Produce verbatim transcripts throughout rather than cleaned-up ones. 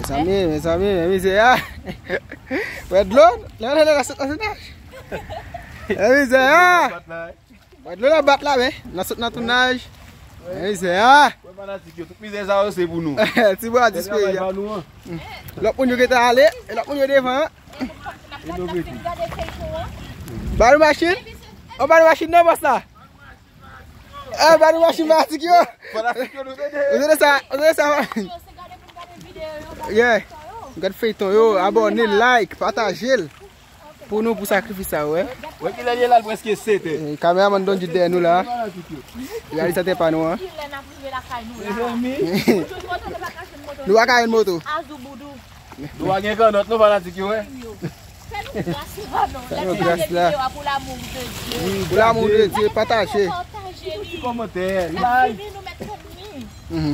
Mezanmi, mezanmi, men mizè a. Wè dlo, lè lè lè sot nan tounaj. Men mizè a. Wè dlo la bat la, men nan sot nan tounaj. Men mizè a. Wè fanatik yo, tout mizè sa yo se pou nou. Ti bwa dispre ya. Lòt moun yo gentan ale, e lòt moun yo devan. Ba nou machin. An ba nou machin nan bòs la. Eh, ba nou machin fanatik yo. Fanatik yo nou tande. Ou tande sa, ou tande sa. Yeah. Gad feyton yo, abòne, like, pataje l. Pou nou, pou sakrifis sa, wè. Wè kilè l ye la, l prèske sete. Eh, kameramann Don Jude dèyè nou la. Reyalizatè pa nou an. Nou pa ka jwenn moto. Nou pa gen kannòt non fanatik yo, wè. Fè nou gras la non. Lè nou gade videyo a, pou lamou de Dye. Pou lamou de Dye, pataje. Pataje li. Ti kòmantè, like. N ap vini, nou mèt tann li.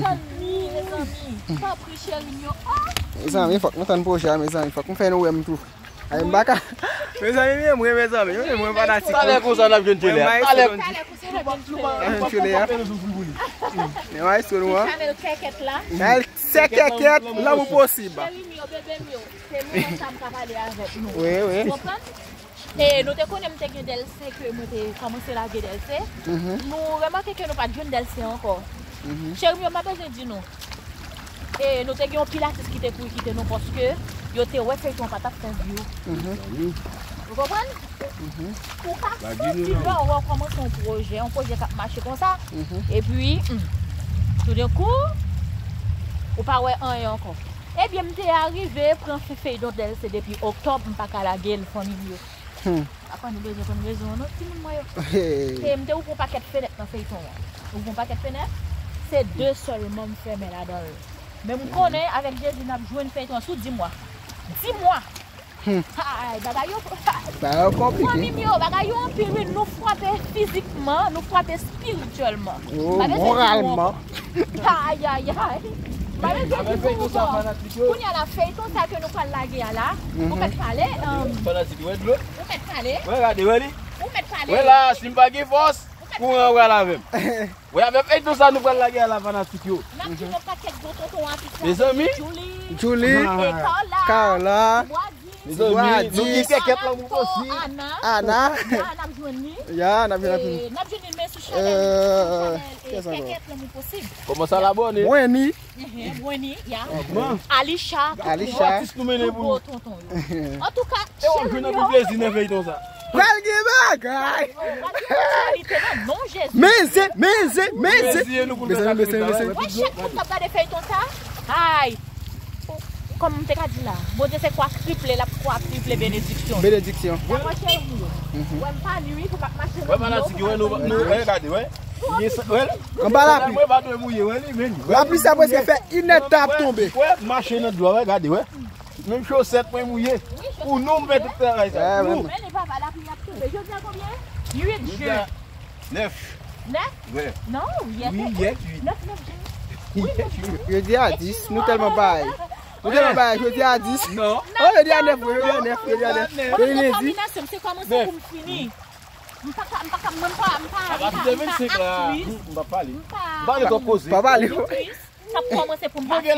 Tann li, mezanmi. Tanpri, cheri m yo. Ah! Mezanmi, fòk nou tann pwojè a, mezanmi. Fòk nou fè nou wè m tou. Ay, m pa ka. Mezanmi, men mwen, mezanmi. Men mwen fanatik. Talè konsa n ap jwenn tchele a. Talè. Talè konsa n ap jwenn tchele a. Men maestro nou an. Chanèl kèkèt la. Chanèl Se kèkèt, lanmou posib. Cheri m yo, bebe m yo, se moman sa m ka pale avèk nou. Wi, wi. Ou konprann? E nou te konnen m te gen Dèlse, ke mwen te kòmanse lage Dèlse. Nou remake ke nou pa t jwenn Dèlse ankò. Cheri m yo, m pa bezwen di nou. E nou te gen yon pil atis ki te kouri kite nou paske yo te wè feyton an pa t ap fè view. Ou konprann? Ou ka santi lè w wè w kòmanse yon pwojè, yon pwojè k ap mache konsa, epi, hmm, toudenkou, ou pa wè anyen ankò. Ebyen, m te arive pran fen feyton Dèlse depi oktòb, m pa ka lage l, fanmi m yo. Apa nou bezwen konn rezon an non, timoun mwen yo. E m te ouvri yon pakèt fenèt nan feyton an. Ouvri yon pakèt fenèt, se de sèlman m fèmen ladan l. Men m konnen avèk Jezi n ap jwenn feyton an sou di mwa. Di mwa! Ay, bagay yo, bagay yo konplike. Fanmi m yo, bagay yo anpil, wi. Nou frape fizikman, nou frape espirityèlman. Oh, moralman. Ay, ay, ay. M pa bezwen di nou ankò. Kounye a la, feyton sa ke nou pral lage a la, ou mèt pale. Fanatik, wè dlo. Ou mèt pale. Wè, gade, wè li. Ou mèt pale. Wè la, si m pa gen fòs, kouran pral avè m. Wè, avè feyton sa nou pral lage a la, fanatik yo. N ap jwenn yon pakèt gwo tonton atis la. Mezanmi. Julie. Julie. E Carla. Carla. Mezanmi, nou gen kèkèt lanmou posib. Ana. Ana. Ya, n ap jwenn li. Ya, n ap jwenn li. E n ap jwenn li, men sou chanèl, sou chanèl, e, kèkèt lanmou posib. Kòmanse al abòne. Wenny. Wenny, ya. Alisha. Alisha. Atis nou mennen pou nou. Tonton yo. Antouka, e w ap jwenn anpil plezi nan feyton sa. Pral gen bagay. Pral gen aktyalite nan non Jezi. Mezanmi, mezanmi, mezanmi. Mezanmi, mezanmi. Wè chak moun k ap gade feyton sa. Ay. Kòm m te ka di la, Bondye se kwa triple, l ap kwa triple benediksyon. Benediksyon. Dakò, cheri m yo. Wè m pa nwi pou m ap mache nan dlo, pou m ap fè yon imaj. Wè, gade, wè. Anba lapli. Mwen pa dwe mouye, wè li, men. Lapli sa prèske fè inèdtan ap tonbe. Wè, mache nan dlo, wè, gade, wè. Menm chosèt mwen mouye. Pou nou, m fè tout travay sa. Pou nou. Men li papa, lapli ap tonbe. Jodi a konbyen? Uit jen. Nèf. Nèf? Wè. Non, yè. Wi, yè, wi. Nèf, nèf jen. Wi, nèf jen. Jodi a dis, nou tèlman bay. Nou tèlman bay, jodi a dis. Non. Oh, jodi a nèf, jodi a nèf, jodi a nèf. Jodi lendi. Determinasyon, se kòmanse pou m fini. M pa ka, m pa ka, mwen m pa, m pa, m pa, m pa aktris. M pa pale. M pa pale twòp koze. M pa pale. Aktris, k ap kòmanse pou m pa fini.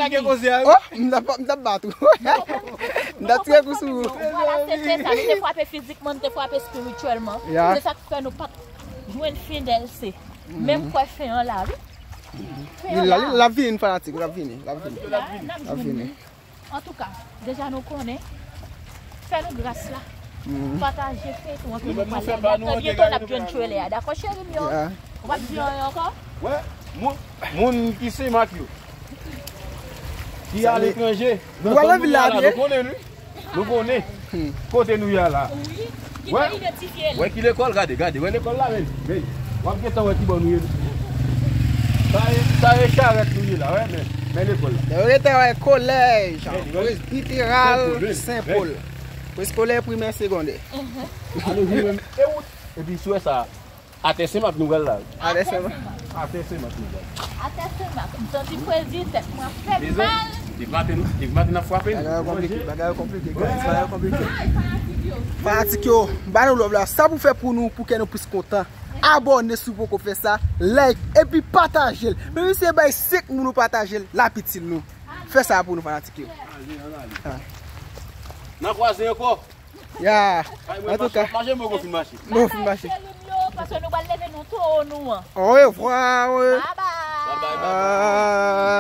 Oh, m t ap, m t ap bat ou. M t ap tire kou sou ou. Vwala, se te sa. Nou te frape fizikman, nou te frape espirityèlman. Ya. Se sa k fè nou pa t jwenn fen Dèlse. Men m kwè fen an la, wi. Fen an la. L ap vini, fanatik, l ap vini, l ap vini. L ap vini. Antouka, deja nou konnen. Fè nou gras la. Pataje feyton an ke nou pral lage. Trè byento n ap jwenn trailer a. Dakò, cheri m yo? Ou p ap di anyen ankò? Wè, moun, moun ki Senmak yo, ki aletranje, nou pral nan vil la, nou konnen, wi. Nou konnen kote nou ye a la. Wi, ki te idantifye l. Wè ki lekòl, gade, gade, wè lekòl la, men, men. W ap gentan wè ki bò nou ye. Sa e, sa e charèt nou ye la, wè, men, men lekòl la. Yo rete wè kolèj, presbiteral Sen Pol. Preskolè, primè, segondè. Alo, jwenn e wout. Epi sou wè sa. Atè Senmak nou pral la. Atè Senmak. Atè Senmak nou pral. Atè Senmak. M santi fredi, tèt mwen ap fè m mal. Depi maten, depi maten n ap frape nou. Bagay yo konplike, bagay yo konplike, guys, bagay yo konplike. Fanatik yo, ba nou love la. Sa pou fè pou nou, pou kè nou plis kontan. Abòne si w poko fè sa, like, epi pataje l. Menm si se bay senk moun ou pataje l, l ap itil nou. Fè sa pou nou, fanatik yo. Nan kwaze ankò. Ya. Antouka, Mache mwen kon fin mache. bon, fin mache. Paske nou pral leve nou towo nou an. Orevwa. Bye bye. Bye bye. Ah.